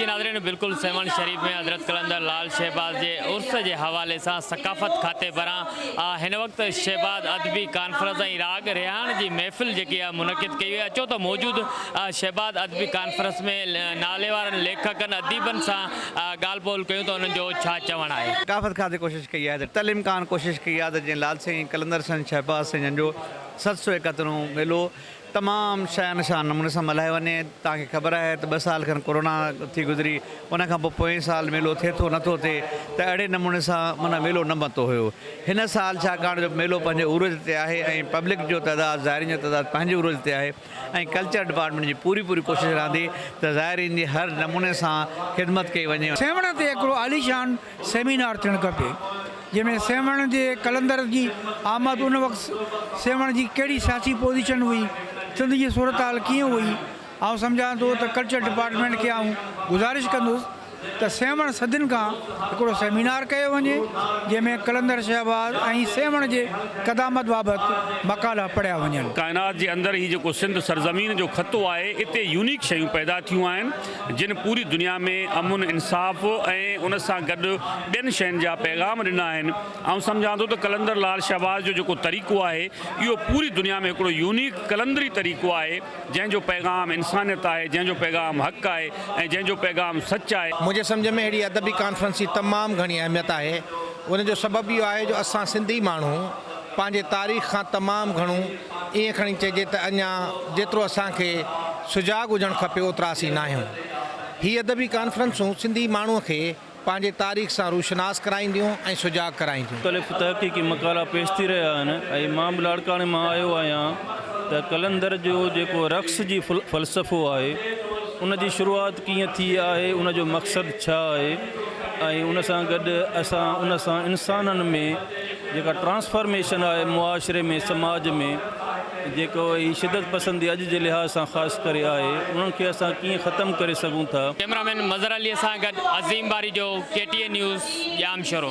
جي ناظرين بلڪل سيوهڻ شريف ۾ حضرت قلندر لال شهباز جي عرس جي حوالي سان ثقافت کاتي پاران هن وقت شهباز ادبي ڪانفرنس ۽ راڳ رهاڻ جي محفل جيڪي آهي منعقد ڪئي وئي اچو ته موجود شهباز ادبي ڪانفرنس ۾ ناليوارن ليکڪن اديبن سان ڳالهه ٻولهه ڪيون ته انهن جو ڇا چوڻ آهي. ثقافت کاتي ڪوشش ڪئي آهي ته ٽل امڪان ڪوشش ڪئي آهي ته جيئن لال سائين قلندر سائين شهباز سائين جن جو 771 هون ميلو تمام شايان شان نموني سان ملهايو وڃي. توهان کي خبر آهي ته ٻه سال کن ڪورونا ٿي گذري ان کان پوء پوئين سال ميلو ٿئي ٿو نٿو ٿئي ته اهڙي نموني سان معنيٰ ميلو نه متو هيو. هن سال ڇاڪاڻ جو ميلو پنهنجي عروج تي آهي ۽ پبلڪ جو تعداد زائرين جو تعداد پنهنجي عروج تي آهي ۽ ڪلچر ڊپارٽمينٽ جي پوري پوري ڪوشش رهندي ته زائرين جي هر نموني سان خدمت ڪئي وڃي. سيوهڻ تي هڪڙو عاليشان سيمينار ٿيڻ کپي جنهن ۾ سيوهڻ جي قلندر جي آمد ان وقت سيوهڻ جي ڪهڙي سياسي پوزيشن هئي سنڌ جي صورتحال ڪيئن هئي آئون سمجهان ٿو ته ڪلچر ڊپارٽمينٽ کي آئون گذارش ڪندس ته سيوهڻ صدين کان هڪڙو سيمينار ڪيو وڃي جنهن ۾ قلندر شهباز ۽ سيوهڻ جي قدامت بابت مقالا پڙهيا وڃن. ڪائنات جي اندر هي جيڪو سنڌ سرزمين جو خطو آهي اتي يونيڪ شيون پيدا ٿيون آهن جن پوري دنيا ۾ امن، انصاف ۽ ان سان گڏ ٻين شين جا پيغام ڏنا آهن. آئون سمجهان ٿو ته قلندر لال شهباز جو جيڪو طريقو آهي اهو پوري دنيا ۾ هڪڙو يونيڪ قلندري طريقو آهي جنهن جو پيغام انسانيت آهي، جنهن جو پيغام حق آهي ۽ جنهن جو پيغام سچ آهي. منهنجي سمجهه ۾ اهڙي ادبي ڪانفرنس جي تمام گهڻي اهميت آهي. ان جو سبب اهو آهي جو اسان سنڌي ماڻهو پنهنجي تاريخ کان تمام گهڻو ائين کڻي چئجي ته اڃا جيترو اسان کي سجاڳ هجڻ کپي اوترا اسين ناهيون. هي ادبي ڪانفرنسون سنڌي ماڻهوء کي پنهنجي تاريخ سان روشناس ڪرائينديون ۽ سجاڳ ڪرائينديون. مختلف تحقيقي مقالا پيش ٿي رهيا آهن ۽ مان به لاڙڪاڻي مان آيو آهيان ته قلندر جو جيڪو رقص جي فلسفو آهي ان جي شروعات ڪيئن ٿي آهي ان جو مقصد ڇا آهي ۽ ان سان گڏ اسان ان سان انسانن ۾ جيڪا ٽرانسفارميشن آهي معاشري ۾ سماج ۾ جيڪو هي شدت پسندي اڄ جي لحاظ سان خاص ڪري آهي انهن کي اسان ڪيئن ختم ڪري سگهون ٿا. ڪئميرا مين مظهر علي سان گڏ Azeem Barejo, K T N news, Jamshoro.